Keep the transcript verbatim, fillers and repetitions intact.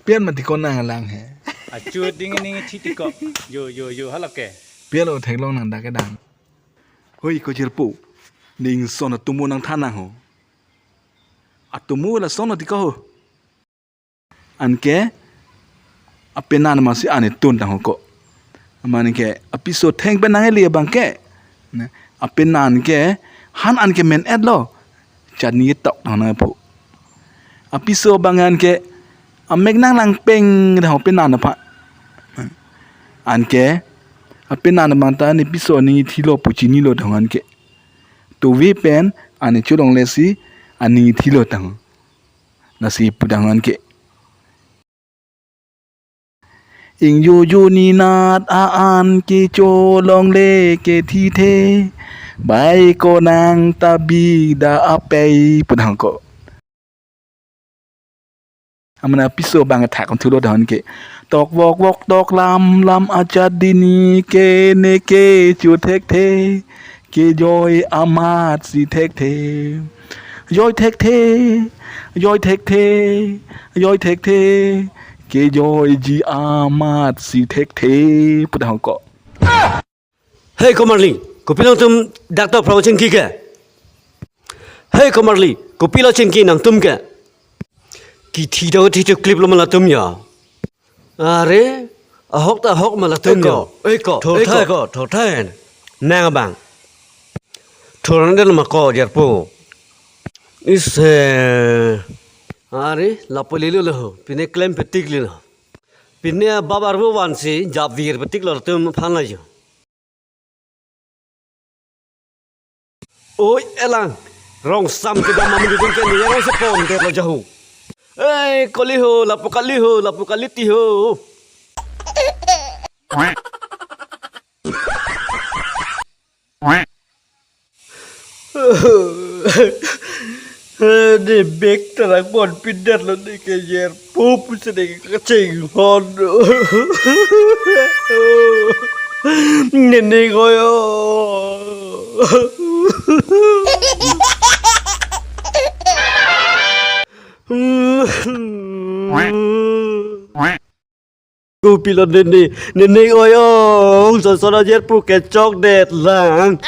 Pian mati ko nanglang he. Achu ding ning thi ti ko. Yo, yo, yo, hala ke. Pian lo theklong nang dak kedang. Hoi ko jirpo. Ning son atumo nangthan nang ho. Atumo la son ti ko ho. Anke apenan masi ane tun tang ho ko. Aman ke apiso theng pen nang eli abang ke. Ne, apenan ke han anke men-et lo. Chani tok tang nang phu. Apiso abang anke amek nanglang peng tang ho penan apha. Anke apenan abang ta ne piso aning ithilo pu chinilo tang anke. Tuvi pen ane cholongle si aning ithilo tang. Lasi pu tang anke. Ingjo jo ninat a-an kecholongle kethithe. Bai ko nang ta bida apei pu tang ko. Aman apiso abang athak kon thulo tang ke. Tok vok vok tok lam lam achat dini ke ne kecho thekthe. Kejoi amat si thekthe. Joi thekthe. Joi thekthe. Joi thekthe. Kejoiji amat si thekthe. Pu tang ko. Hei komarli, kopilo nangtum dak tok phrang chingki ke? Hei komarli, kopilo chingki nangtum ke? Kithi dong thi chok klip lo ma latum ya. Are, ahok ta ahok ma latum ya. Eko, eko, thor eko. Tha eko, thor tha en. Nang abang. Thor nang den ma ko jirpo. Is, eh, are, lapu lilo lo. Pine klem petik lilo. Pine babar bu van si, jap vir petik lo latum aphan la jo. Oi, elang. Rong sam kedam amun dudung ke ni rong sepon det lo jahu. Eh, kali ho, lapu kali ho, lapu kali ti ho. Ne bek tarak bon pindet lo ne ke jirpo pusi ne kachinghon. Ne ne koyo. Kopilo nene, nene oyo, son son ajirpo kechok det lang.